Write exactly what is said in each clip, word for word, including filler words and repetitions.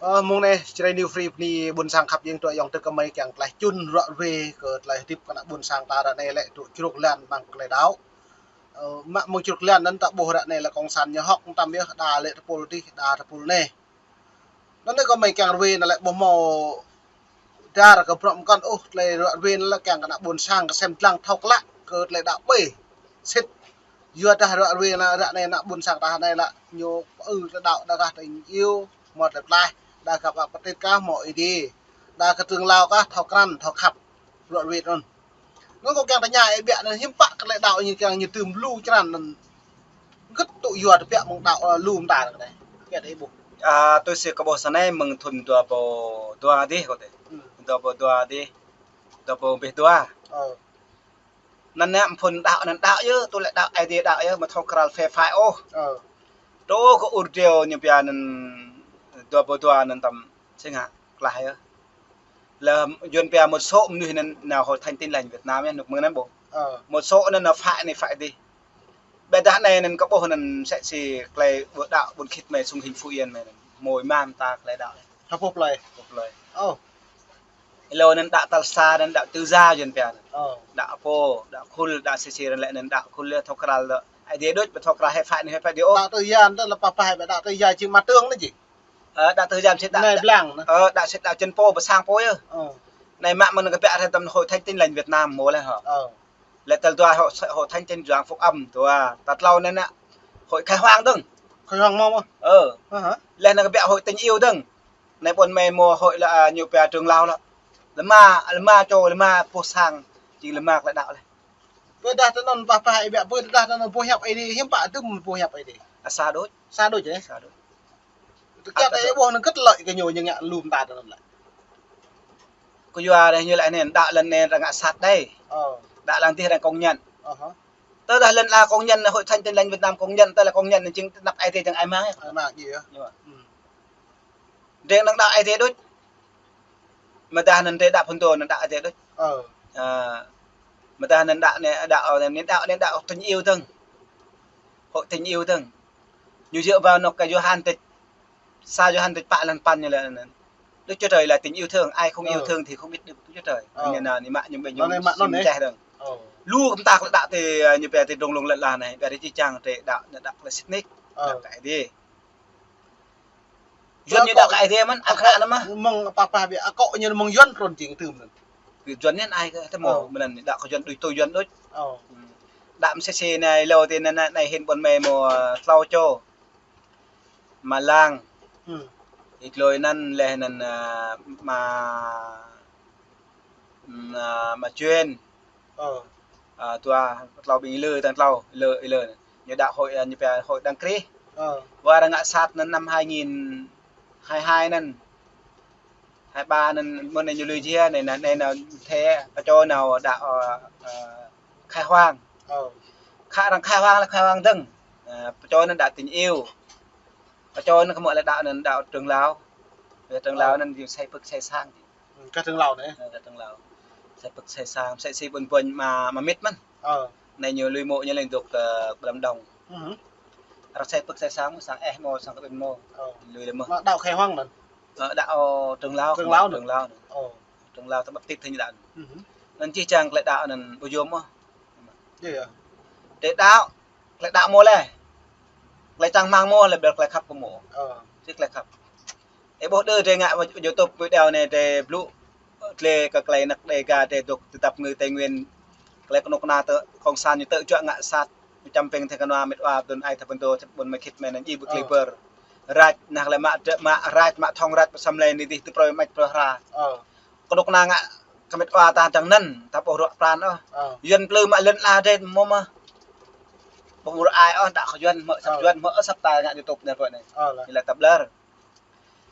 Ơ, mông anai, Jrai New Free bơni ƀôn sang khăp jing tui ayŏng adơi gơmơi kiăng tơlơi čun ruă ruê kơ tơlơi hơdip kơ ană ƀôn sang ta ră anai lĕ tŭ čruk lan amăng tơlơi đaŏ. Ơ, mă mơ̆ng čruk lan anŭn ta ƀuh ră anai lĕ kông sản ñu hŏk tăm yơh, đa lĕ tơpul adih, đa tơpul anai. Anŭn anai gơmơi kiăng ruê anŭn lĕ ƀu hmâo dar kơ bruă mơkŏn ôh, tơlơi ruă ruê anŭn lĕ kiăng kơ ană ƀôn sang kơsem dlăng thâo klă kơ tơlơi đaŏ ƀơi sĭt. Yua dah ruă ruê anŭn ră anai ană ƀôn sang ta anai lĕ ñu pơư tơlơi đaŏ đa gah tơlơi iâu, hmâo tơlơi pơklaih, đa gah pơtĭt kah hmâo Ơi Adai, đa kơ tơlơi lao kah thâo krăn, thâo khăp, ruă ruê anŭn. Anŭn kâo kiăng tơña ih biă anŭn hiư̆m pă kơ tơlơi đaŏ ñu kiăng ñu tơm lu črăn anŭn. Gĭt tŭ yua tơbiă mơ̆ng đaŏ, ơ, lu mơta kơ anai. Kiăng tơ ih ƀuh. A, tui si kâo ƀuh sa anai mơ̆ng thŭn dua rơbâo dua adih kâo tơ. Hmm. Dua rơbâo dua adih. Dua rơbâo bih dua. Ơ. Anŭn anai phŭn đaŏ anŭn đaŏ yơh, tui lĕ đaŏ Ơi Adai đaŏ yơh, mă thâo krăn phê phai ôh. Ơ. Tơ kơ ur deo ñu biă anŭn dua rơbâo dua anŭn tăm sing hă, klah yơh. Lĕ Yuan biă một số mơnuih anŭn nao Hội Thánh Tin Lành Việt Nam yơh, nuk mơ̆ng anŭn ƀuh. Ơ. Một số anŭn nao phai anai phai adih. Ƀiădah anai anŭn kâo ƀuh anŭn sĕ si tơlơi ƀu đaŏ ƀôn khit mơi sung hing Phú Yên mơi anŭn. Mơi mă mơta tơlơi đaŏ. Hă ƀuh plơi. Ƀuh plơi. Ơ. Ih lŏ anŭn đaŏ tal sa anŭn đaŏ tư gia Yuan biă anŭn. Ơ. Đaŏ pô, đaŏ khul, đaŏ sĭ sĭ anŭn lĕ anŭn đaŏ khul yơh thâo krăn lĕ. Ơi Adai đôč ƀu thâo krăn phê phai anai phê phai adih ôh. Đaŏ tư gia anŭn tơlơi pơpă hă, đaŏ tư gia jing mă tơng anŭn jing. Ơ, đaŏ tư gia mơsĭt đaŏ, anai đaŏ blang anŭn. Ơ, đaŏ sĭt đaŏ čen pô pơ sang pô yơh. Ơ. Anai mă mơ̆n kơ biă ră tăm Hội Thánh Tin Lành Việt Nam mơ̆ lĕ hă. Ơ. Lĕ tal dua Hội, Hội Thánh Tin Doang Phúc Âm dua. Tal tlâo anai anŭn Hội Khai Hoang dơ̆ng. Khai Hoang mơ̆ mơ̆? Ơ. Ơ hă? Lĕ anŭn kơ biă Hội Tình Yêu dơ̆ng. Anai ƀôn mơi mơ̆ hội lĕ, a, ñu pia Trưởng Lão lĕ. Lơma, lơma čô, lơma pô sang, jing lơma tơlơi đaŏ lĕ. Ƀôdah tơ anŭn pơpă hă ih biă, ƀôdah tơ anŭn boh hiăp Ơi Adai, hiư̆m pă tơm boh hiăp Ơi Adai. A, sa đôč. Sa đôč yơh? Sa đôč. Tơkăt ih ƀuh anŭn gĭt lơi kơ ñu ñu ngă lu mơta tơ anŭn lĕ. Kơ yua anai ñu lĕ anai, đaŏ lŏn anai arăng ngă sat đơi. Ơ. Đaŏ lŏn adih arăng công nhận. Ơ hă. Tơdah lŏn ala công nhận Hội Thánh Tin Lành Việt Nam công nhận, tơdah công nhận anŭn jing tơnap Ơi Adai jing ai mang yơh. Ai mang jing yơh. Ñu. Hmm. Drei anŭn đaŏ Ơi Adai đôč. Mơdah anŭn drei đaŏ phŭn dô anŭn đaŏ Ơi Adai đôč. Ơ. Ơ. Mơdah anŭn đaŏ anai, đaŏ anai, đaŏ anai, đaŏ Tình Yêu dơ̆ng. Hội Tình Yêu dơ̆ng. Ñu djơ̆ ƀơi anŏ kơ Yôhan tĕč, sa Yôhan tĕč pă lăn păn ñu lĕ anŭn. Đức Chúa Trời là tình yêu thương, ai không yêu Ơ. Thương thì không biết được Đức Chúa Trời. Ơ. Anŭn anai, anai mă ñu ƀing ñu anai mă anŭn sim anai. Čeh dơ̆ng. Ơ. Lu kơ mơta tơlơi đaŏ tơ, a, ñu pia tơ drông lông lĕ lah anai, biă ră čih čang drei đaŏ, anai đaŏ tơlơi sĭt nik. Ơ. Đaŏ kơ Ơi Adai. Yuan ñu đaŏ kơ Ơi Adai mơ̆n, akŏ anŭn mơ̆. Mơ̆ng pơpă biă akŏ ñu mơ̆ng Yuan trŭn jing tơm anŭn. Yuan anŭn ai kơ tơmơ̆, ơ, mơ̆n anŭn đaŏ kơ Yuan đôč, tui Yuan đôč. Ơ. Đaŏ mơsĭ sĭ anai lŏ tơ anai anai hĭn ƀôn mơi mơ̆ tlâo čô. Mă lăng. Hmm. Ih tlôi anŭn lĕ anŭn, a, mă, mă, mă Chuyên. Ơ. A, dua, tlâo ƀing ih lơ, tơl tlâo, ih lơ, ih lơ. Ñu đaŏ hội, a, ñu pia hội Đấng Christ. Ơ. Wơ̆t arăng ngă sat anŭn năm hai nghìn hai hai anŭn. Hai ba anŭn mơ̆n anai ñu lui jia anai, anai, anai, anai, thê, pơčô nao đaŏ, ơ, ơ, Khai Hoang. Ơ. Khă arăng Khai Hoang lĕ Khai Hoang dơ̆ng. Ơ, pơčô anŭn đaŏ Tình Yêu. Pơčô anŭn kơ mơ̆ lĕ đaŏ anŭn đaŏ Trưởng Lão. Ơ, Trưởng Ơ. Lão anŭn jing sai pơ̆k sai sang. Ơ, kơ Trưởng Lão anai. Ơ, kơ Trưởng Lão. Sai pơ̆k sai sang, sai sĭ ƀôn ƀôn mă, mă mĭt mơ̆n. Ơ. Anai ñu lui mơ̆ ñu lĕ dŏ kơ Lâm Đồng. Ơ. Arăng sai pơ̆k sai sang, sang eh mơ̆, sang kơ ƀing mơ̆. Ơ. Lui lĕ mơ̆. Mă đaŏ Khai Hoang anŭn. Ơ, đaŏ Trưởng Lão, Trưởng Lão anŭn. Trưởng Lão anŭn. Ơ. Trưởng Lão tơbăt tĭt thâo ñu đaŏ. Ơ. Anŭn čih čang tơlơi đaŏ anŭn ƀu yôm mơ̆. Yơh, yơh. Tơlơi đaŏ, tơlơi đaŏ mơ̆ lĕ. Tơlơi čang rơmang mơ̆ lĕ ƀiă tơlơi khăp kơ mơ̆. Ơ. Či tơlơi khăp. Ih ƀuh đơ drei ngă YouTube video anai drei blŭ. Tơlơi kơ tơlơi anăk Đêga drei dŏ tơdăp ngư Tây Nguyên. Tơlơi kơnuk kơna tơ cộng sản ñu tơjuă ngă sat. Ñu čăm pĕng thê kơnua mĕt wa dŭn ai thâo pơtô ƀôn mơi khĭt mơi anŭn ih ƀu tơlơi bơr. Rač nah lĕ mă dră mă rač mă thŏng rač pơsăm lĕ anai dih tơprơi mač prơi hra. Ơ. Kơnuk kơna ngă kơ mĕt wa ta dăng anŭn, ta ƀuh ruă pran ôh. Ơ. Yuan plư mă lŏn ala drei mơ̆ mơ̆. Ƀu mơ̆ ai ôh, đaŏ kơ Yuan mơ̆ săp Ơ. Yuan mơ̆ ôh săp ta ngă YouTube anai pơ anai. Ơ, lĕ. Ñu lĕ tơblơr.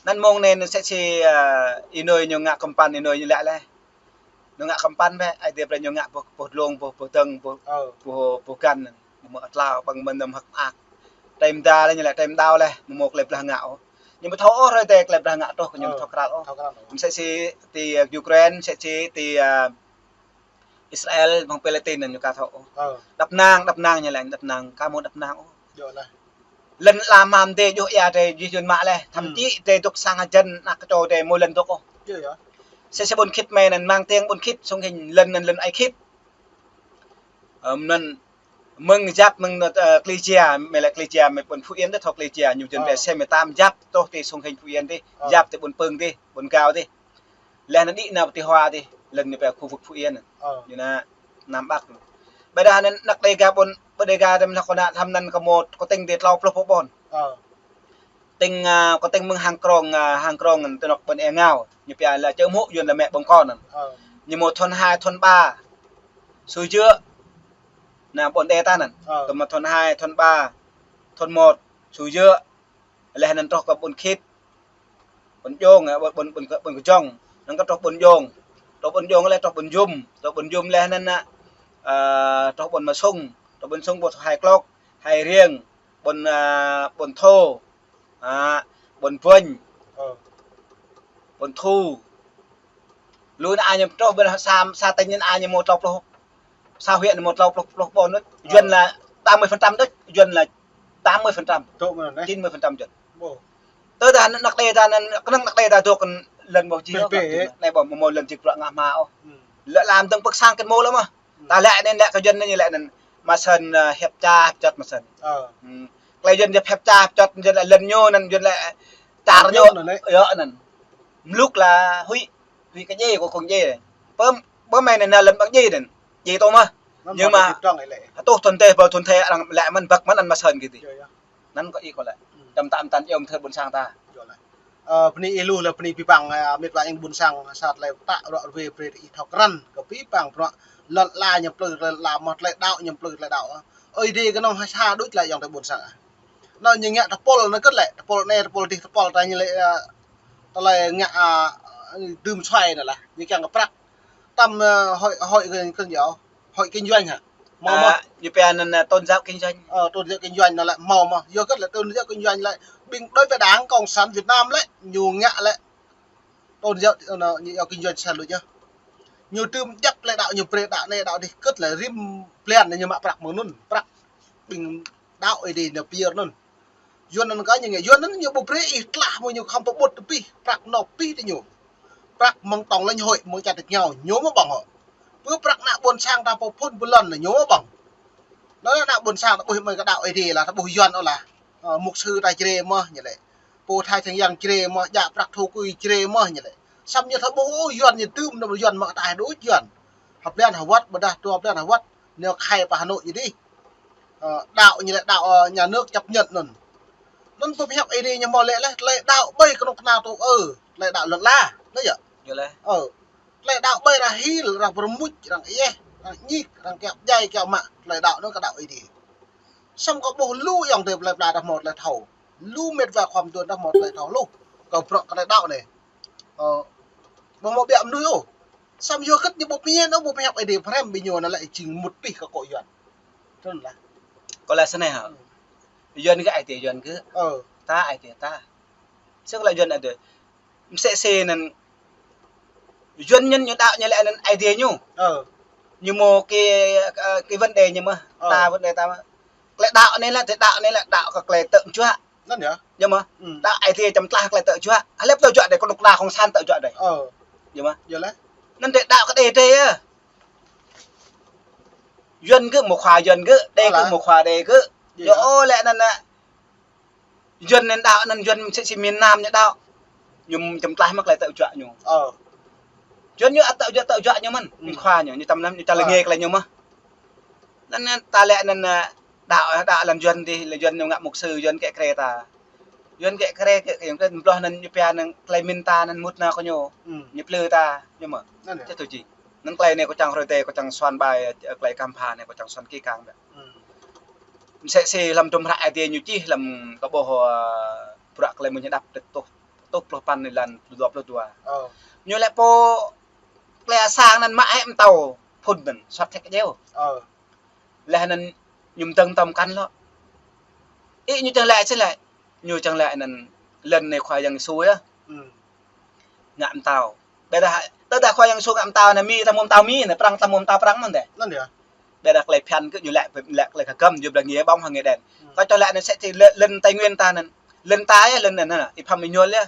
Anŭn mơ̆ng anai anŭn sĕ si, ơ, ih nui ñu ngă kơmpăn, ih nui ñu lĕ lĕ. Ñu ngă kơmpăn bĕ, Ơi Adai brơi ñu ngă boh, boh dlông, boh, boh dơ̆ng, boh, Ơ. Boh, boh găn anŭn. Mơ̆ tla, ƀơ̆ng mơ̆n anăm hơ̆k mơak. Tơlơi mơda lĕ ñu lĕ, tơlơi mơdao lĕ, mơ̆ mơ̆ tơlơi blah ngă ôh. Ñu ƀu thâo ôh hrơi tơlơi blah ngă truh kơ ñu ƀu Ơ. Thâo krăl ôh. Thâo krăl ôh. Mơsĕ si ti, ơ, Ukraine, mơsĕ si ti, ơ, Israel, ƀơ̆ng Palestine anŭn ñu ka thâo ôh. Ơ. Đăp năng, đăp năng ñu lĕ, đăp năng, ka mơ̆ đăp năng ôh. Yơh lah. Lŏn ala mơ̆n dêh, djuh ia dêh, jih jun mă leh. Thậm chí dêh dŏ sang hơjăn, ană kơčô dêh mơ̆ lŏn dŏ ôh. Sĕ sĕ ƀôn khĭt mơ̆ anŭn, mơ̆ng tiăng ƀôn khĭt, sông Hinh lŏn anŭn lŏn ai khĭt. Ơ, mơ̆n, mơ̆ng jăp mơ̆ng, ơ, Klei Jia, mơ̆ lĕ Klei Jia, mơ̆ ƀôn Phú Yên dêh, thâo Klei Jia, ñu jun ƀe sem mơ̆ tam jăp, truh ti sông Hinh Phú Yên dêh, jăp ti ƀôn Pưng dêh, ƀôn Gao dêh. Leh anŭn đĭ nao ti Hua dêh, lŏn ñu ƀe khu vực Phú Yên. Ñu nao Nam Bắc. Ƀôdah anŭn ană Đêga ƀôn, ƀôn Đêga tơm lah kơ ană tham anŭn kơ mơ̆ kơ tỉnh dêh tlâo pluh pô ƀôn. Tỉnh, ơ, kơ tỉnh mơ̆ng Hang Krông, ơ, Hang Krông anŭn tơnŏk ƀôn Êa Ngao. Ñu ƀia lĕ čơmŭ yuan lĕ mĕ ƀơ̆ng kơ anŭn. Ñu mơ̆ thôn hai, thôn ba. Su Jơ̆. Nao ƀôn đe ta anŭn. Tơm thôn hai, thôn ba, thôn một, Su Jơ̆. Leh anŭn truh kơ ƀôn khĭt. Ƀôn Jông, ơ, ƀôn, ƀôn, ƀôn, ƀôn Kơjông. Anŭn kơ truh ƀôn Jông. Truh ƀôn Jông leh truh ƀôn Jum. Truh ƀôn Jum leh anŭn, ơ, truh ƀôn Mơsŭng. Truh ƀôn Sŭng ƀôn Hai Klok, Hai Riêng, ƀôn, ơ, ƀôn Thô. Ơ, ƀôn Bunh. Ƀôn Thu. Lu anŭn ai ñu truh ƀôn sa, sa tỉnh anŭn ai ñu mơ̆ tlâo pluh. Sa huyện mơ̆ tlâo pluh, pluh ƀôn đôč. Yuan lĕ tám mươi phần trăm đôč. Yuan lĕ tám mươi phần trăm. Chín mươi phần trăm Yuan. Tơdah ană Đê ta anŭn, kơnơ̆ng ană Đê ta dŏ kơ lŏn ƀu jih ôh. Anai ƀu mơ̆ lŏn jik bruă ngă hma ôh. Lĕ lăm dơ̆ng pơ̆k sang kơ mơ̆ lĕ mơ̆. Ta lĕ anŭn lĕ kơ Yuan anŭn lĕ anŭn. Mă sĕn, ơ, hiăp ča, hiăp čŏt mă sĕn. Klei Yuan jăp hiăp ča, hiăp čŏt Yuan lĕ lŏn ñu anŭn, Yuan lĕ čar ñu. Yơh anŭn. Mluk lĕ huĭ. Huĭ kơ djai, kơ kông djai. Pơm, pơm mơ̆ anŭn lŏn ƀăng djai anŭn. Djai tŏ mơ̆. Ñu mă. Hơtuh thun teh, ƀơ thun teh, arăng lĕ mơ̆n ƀăk mơ̆n anŭn mă sĕn kơ dih. Anŭn kơ ih kơ lĕ. Čăm tam tan yom thơ ƀôn sang ta. Ơ, bơni ih lu lĕ bơni abih bang, ơ, mĕt wa ing ƀôn sang sa tơlơi pơtă rŏ rơwe brơi ih thâo krăn kơ abih bang bruă lŏn ala ñu plư lŏn ala mơ̆ tơlơi đaŏ ñu plư tơlơi đaŏ. Ơi Adai kơnơ̆ng ha sa đôč lĕ yŏng tơ ƀôn sang. Anŭn ñu ngă tơpul anŭn kơt lĕ, tơpul anai, tơpul dih, tơpul ta ñu lĕ, ơ, tơlơi ngă, ơ, dưm suai anŭn lah, ñu kiăng kơ prăk. Tăm, ơ, hội, hội, kơ, kơ, hội kinh doanh hă? Mơ̆, mơ̆. Ñu ƀia anŭn, ơ, tôn giáo kinh doanh. Ơ, tôn giáo kinh doanh anŭn lĕ mơ̆, mơ̆. Yua kơ lĕ tôn giáo kinh doanh lĕ, ƀing đối với Đảng Cộng sản Việt Nam lĕ, ñu ngă lĕ tôn giáo, anŭn, ñu yua kinh doanh sai luật yơh. Ñu dưm djăp lĕ đaŏ ñu brơi đaŏ anai đaŏ dih kơt lĕ rĭm blan ñu mă prăk mơ̆ng anŭn, prăk ƀing đaŏ Ơi Adai ñu pơyơr anŭn. Yuan anŭn kơ ñu ngă, Yuan anŭn ñu ƀu brơi ih tlah mơ̆ ñu khŏm pơƀut tơ pih, prăk nŏp pih tơ ñu. Prăk mơ̆ng tổng lãnh hội, mơ̆ng čar tač rơngiao, ñu mơ̆ ƀơ̆ng hŏ. Pơ prăk ană ƀôn sang ta pơphun pơlŏn ñu mơ̆ ƀơ̆ng. Anŭn ană ƀôn sang ta ƀuh mơ̆ kơ đaŏ Ơi Adai lah, ta ƀuh Yuan ôh lah. Ơ, mục sư ta Jrai mơ̆ ñu lĕ. Pô Thái Thăng Yang Jrai mơ̆, djă prăk thu kui Jrai mơ̆ ñu lĕ. Samơ̆ ñu ta ƀuh, ơ, Yuan ñu dưm, anŭn Yuan mơ̆ ta ai đôč Yuan. Hơblan hơwăt, ƀôdah dua blan hơwăt, ñu khai pơ Hà Nội ñu dih. Ơ, đaŏ ñu lĕ đaŏ, ơ, nhà nước chấp nhận anŭn. Anŭn pơhiăp Ơi Adai ñu mơ̆ lĕ leh, tơlơi đaŏ ƀơi kơnuk kơna tŭ ơ, tơlơi đaŏ lŏn ala, anŭn yơh. Yơh leh. Ơ, tơlơi đaŏ ƀơi arăng hil, arăng pơrơmuč, arăng ieh, arăng ñik, arăng kiăo djai, kiăo mă, tơlơi đaŏ anŭn kơ đaŏ Ơi Adai. Samơ̆ kơ ƀuh lu yŏng tơ plơi pla ta mơ̆ tơlơi thâo. Lu mĕt wa khŏm tuan ta mơ̆ tơlơi thâo lu. Kơ bruă kơ tơlơi đaŏ anai. Ơ, ƀu mơ̆ ƀiă mơnuih ôh. Samơ̆ yua kơ ñu ƀu pơñen ôh, ƀu pơhiăp Ơi Adai pơhrăm ƀing ñu anŭn lĕ jing mŭt pih kơ akŏ Yuan. Trơn lah. Kơ lĕ snei hă. Yuan kơ ai tiê Yuan kơ. Ơ. Ta ai tiê ta. Sơ̆ kơ lĕ Yuan ai tiê. Msĕ sĕ anŭn Yuan ñu ñu đaŏ ñu lĕ anŭn ai tiê ñu. Ơ. Ñu mơ̆ kơ, ơ, kơ vấn đề ñu mơ̆. Ơ. Ta vấn đề ta mơ̆. Tơlơi đaŏ anai lĕ, tơlơi đaŏ anai lĕ, đaŏ kơ tơlơi tơ̆ juă. Anŭn yơh. Yơh mơ̆. Đaŏ ai tiê čăm tlah tơlơi tơ̆ juă. Hlep tơ̆ juă dêh, kơnuk kơna kông san tơ̆ juă dêh. Ơ. Yơh mơ̆. Yơh leh. Anŭn dêh đaŏ kơ đe dêh yơh. Yuan kơ mơ̆ khua Yuan kơ, đe kơ mơ̆ khua đe kơ. Yơh. Yơh ôh lĕ anŭn anŭn. Yuan anŭn đaŏ, anŭn Yuan msĕ si miền Nam ñu đaŏ. Ñu čăm tlah mă tơlơi tơ̆ juă ñu. Ơ. Yuan ñu ăt tơ̆ juă, tơ̆ juă ñu mơ̆n. Khua ñu, ñu čăm lăm, ñu čăm lăng kơ ñu mơ̆. Anŭn, anŭn ta lĕ anŭn, ơ, đaŏ, đaŏ lăm Yuan dih, lăm Yuan ñu ngă mục sư, Yuan kĕ kre ta. Yuan kĕ kre, kĕ, kĕ, kĕ, ƀloh anŭn ñu pia anŭn tơlơi mĭn ta anŭn mŭt nao kơ ñu. Ñu plư ta, ñu mơ̆. Anŭn yơh. Čih tui či. Anŭn tơlơi anai kâo čang hrơi tê, kâo čang suan bai, ơ, tơlơi kăm pha anai kâo čang suan kơ kang ƀiă. Msĕ si lăm tum hră ai tiê ñu čih lăm kơ ƀuh, ơ, bruă tơlơi mơ̆ng ñu đăp tơtuh, tơtuh pluh păn anai lăn dua pluh dua. Ơ. Ñu lĕ pô tơlơi asar anŭn mă hĕ mơtâo phŭn anŭn, suăt hĕ kơ djeo. Ơ. Leh anŭn ñu mơdơ̆ng tơm kăn lŏ. Ih ñu čang lĕ sĕ lĕ. Ñu čang lĕ anŭn lŏn anai Khua Yang Yêsu yơh. Ngă mơtâo. Ƀôdah, tơdah Khua Yang Yêsu ngă mơtâo anai Mi, ta mơ̆ mơtâo Mi, anai Prăng, ta mơ̆ mơtâo Prăng mơ̆n dêh. Anŭn yơh. Ƀiă dah tơlơi phiăn kơ ñu lĕ, lĕ tơlơi kơgăm, ñu ƀlĕ ngiê ƀơ̆ng hăng ngiê đen. Kơ čô lĕ anŭn sĕ ti lĕ, lŏn Tây Nguyên ta anŭn. Lŏn ta yơh, lŏn anŭn anŭn. Ih Pham Minh Nhuol yơh.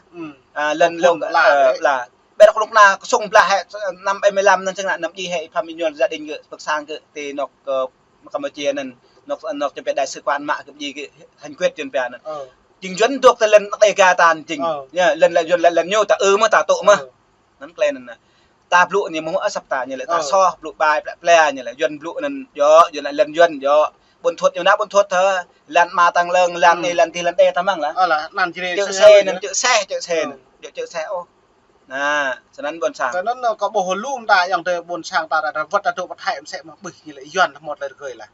Ơ, lŏn lŏn, ơ, blah. Ƀiă dah kơnuk kơna kơsung blah hĕ, năm bảy mươi lăm anŭn čang anŭn, năm ji hĕ Ih Pham Minh Nhuol gia đình kơ pơkă sang kơ ti anŏ, ơ, Campuchia anŭn. Anŏ, anŏ čơpĕ đại sứ quán mă kơ ji kơ hăn kuet jun pia anŭn. Jing Yuan dŏ tơ lŏn Đêga ta jing. Yơh, lŏn lĕ Yuan lĕ lŏn ñu ta ư mơ̆ ta tŭ mơ̆. Anŭn tơlơi anŭn. Ta blŭ ñu mơ̆ asăp ta ñu lĕ ta soh blŭ bai plĕ plĕ ñu lĕ Yuan blŭ anŭn djơ̆, Yuan lĕ lŏn Yuan djơ̆. Ƀôn thuôt ñu nă ƀôn thuôt thơ, lŏn ma tăng lơng, lŏn anai, lŏn tih, lŏn đe ta mơ̆ng lah. Ơ lah, anăn jrê čư̆ sĕ, anŭn čư̆ sĕ, čư̆ sĕ anŭn. Djơ̆ čư̆ sĕ ôh. Anŭn, snăn ƀôn sang. Snăn kơ ƀuh lu mơta ayŏng adơi ƀôn sang ta, ta wơ̆t ta dŏ pơthai mơsĕ mơ̆ ƀuh ñu lĕ Yuan lah mơ̆t lĕ rơgơi lah.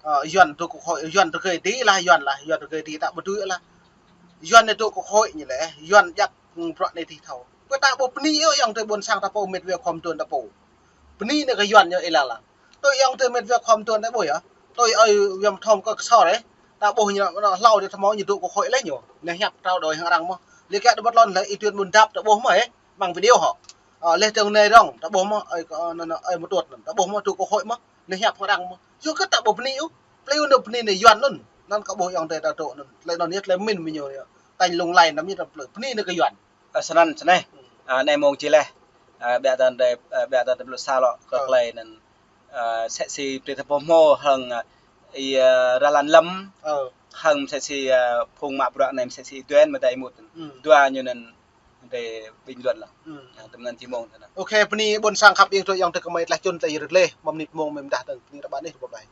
Ơ, Yuan dŏ kơ khối, Yuan rơgơi ti lah, Yuan lah, Yuan rơgơi ti ta ƀu tui lah. Yuan anai dŏ kơ khối ñu lĕ, Yuan jak, ơ, bruă anai ti thâo. Kơ ta ƀu bơni ôh ayŏng adơi ƀôn sang ta pô mĕt wa khŏm tuan ta pô. Bơni anai kơ Yuan ñu ih lah lah. Tui ayŏng adơi mĕt wa khŏm tuan ta ƀuh yơh. Tui ơi Yuan thom kơ kơsor ih. Ta ƀuh ñu, ñu hlâo dih tơmâo ñu dŏ kơ khối leh ñu. Ñu hiăp trao đổi hăng arăng mơ̆. Lĕ kơ ta ƀuh lŏn lĕ ih tuan ƀun dăp ta ƀuh mơ̆ ih. Mơ̆ng video hŏ. Ơ, leh tơ̆ng anai rŏng, ta ƀuh mơ̆, ơi, kơ, ơ, anŭn, ơi mơtuôt anŭn. Ta ƀuh mơ̆ dŏ kơ khối mơ̆. Ñu hiăp hăng arăng mơ̆. Yua kơ ta ƀu bơni ôh. Plei anŭn bơni anai Yuan anŭn. Anŭn kơ ƀuh ayŏng adơi ta dŏ anŭn. Tơlơi anŭn yơh tơlơi min mơ̆ ñu yơh. Tañ lung lay năm ñu ta plei. Bơni anai kơ Yuan. Ơ, snăn, snăn. Ơ, anai mơ̆ng či leh. Ơ, ƀiă ta anai, ơ, ƀiă ta anai blŭ sa lŏ kơ tơlơi anŭn. Ơ, mơsĕ si brơi ta pơhmô hăng, ơ, ih, ơ, Ra Lan Lâm. Hăng mơsĕ si, ơ, phung mă bruă anai mơsĕ si Ih Tuen mơ̆ ta ih mŭt. Dua ñu anŭn ta bình luận lah. Ơ, tơm anŭn či mơ̆ng ta anŭn. Ôkê, bơni ƀôn sang khăp ing tui ayŏng adơi kơmơi tlaih čun tlaih rơt leh, mơ̆ng mơnit mơ̆ng mơ̆ng mơdah tơ̆ng, bơni rơbat ih rơbat ƀai.